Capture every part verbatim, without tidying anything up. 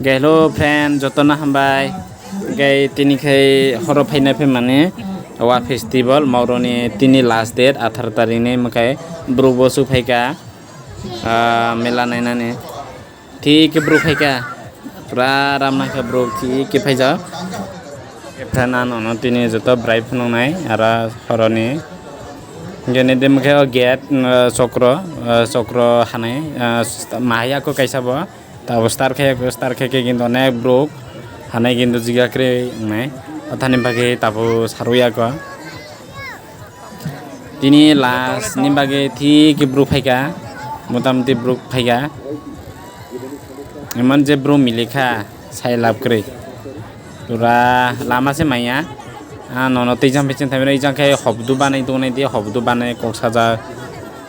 Hello friend, jotono hambai. Gai tini khai horo phaina phaimani wa festival mauroni tini last date athar tarik ni, mwkhai bru bo su phaika, ah, mela nainani. Thik khe bru phaika, pura ram nangkha bru, thik khe phaijak. Friend, ano no tini joto brai phunuknai ara horoni. Gene de mwkhai o gate, ah, chokro, ah, chokro hanai, ah, mahai ako kaisa bo. Tabo star khe, star khe khe kintu onek bru hanai kintu jiga kwrwi wngnai. Athani bagwi tabo sarwi ako. Tini last ni bagwi thik bru phaika, motamoti bru phaika. Emon je bru milikha, sai lab kwrwi. Pura lama se manya. Ah, nono tei jang biching thaimani, ijang khai hobdu banai tongnai di, hobdu banai kok sajak.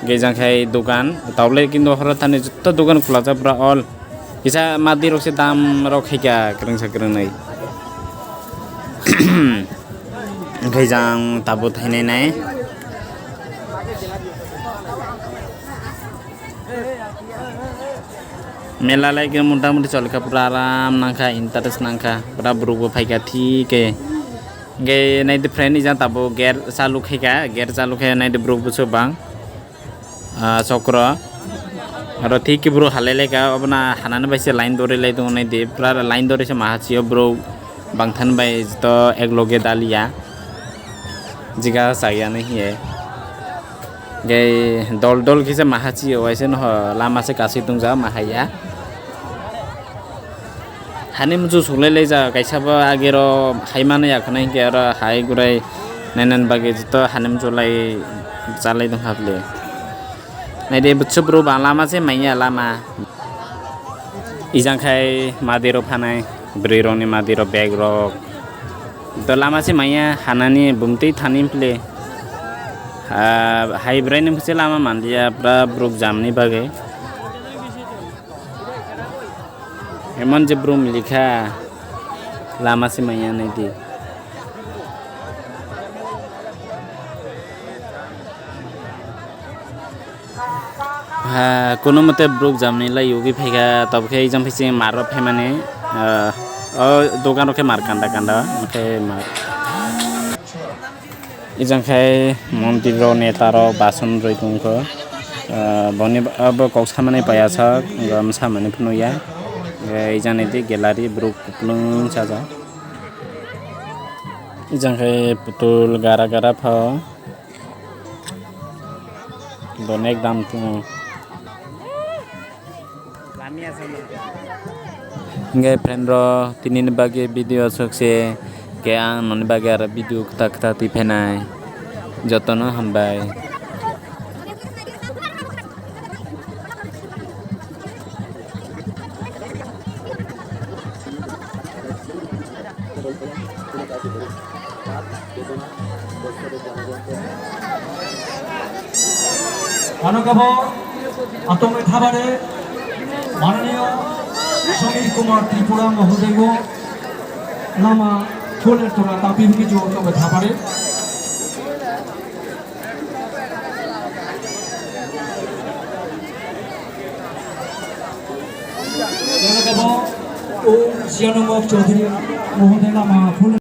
Ge jang khai dogan, taule kintu horo thani jotto dogan khulajak pura all. Kisa madi rok se dam rok khaika kwrwngsa kwrwngnwi. Hwnkhe jang tabuk thainai nai. Mela lai khe mota moti choli kha, pura aram nang kha, interest nang kha, pura borok bo phai kha thik khe. Hwnkhe nai di friend, ijang tabuk gate chalu khai kha, gate chalu khai nai di borok bwswk bang. Ah, chokro. Aro thik khe bru halai lai kha, obo na hanani bai se line dori lai tongo nai di. Pura line dori se maha chio bru bangthan bai to ek loge daliya. Jiga chaya nai hiye. Gai dol dol khe se maha chio, waise no lama se kasui tongja maha ya. Hani muchung suklai laijak, kaisa bo agero hai mano ya khwna, hinkhe aro hai gurai nainani bagwi joto hani muchung lai chalai tongkha bwle. Naidi bwswk bru ba lama se manya lama. Ijang khai madi rok phanai, bwrwi rokni madi rok bag rok. To lama se manya hanani bumtwi thani bwle. Ha, hai bwrwi ni bwse lama manliya, pura borok jamni bagwi. Emon je bru milikha, lama se manya nai di. Ha, kono mote borok jamni lai yogwi phaikha, tabukhe ijang phai se maro phaimani, ah, o dogan rok khe mar kanda kanda, omo khe mar. Ijang khai mondir rok, neta rok bason rwi tongkho. Ah, boni abo kok samani paiya sak, wngkha omo samani phunukya. Hwnkhe ijang nai di gallery borok kupulung sajak. Ijang khai putul gara gara pha o. Bonek dam tongo. Hingke friend rok, tini ni bagwi video aswk se, ke ang noni bagwi aro video kwtal kwtal twi phainai. Jotono hambai. Ano kebo atongwi thabade mananiyo Samir Kumar Tripura mohodayo lama phone tora tapi bini jo atongwi thabade. Ano kebo o Siyanumok Chaudhary mohoday lama phone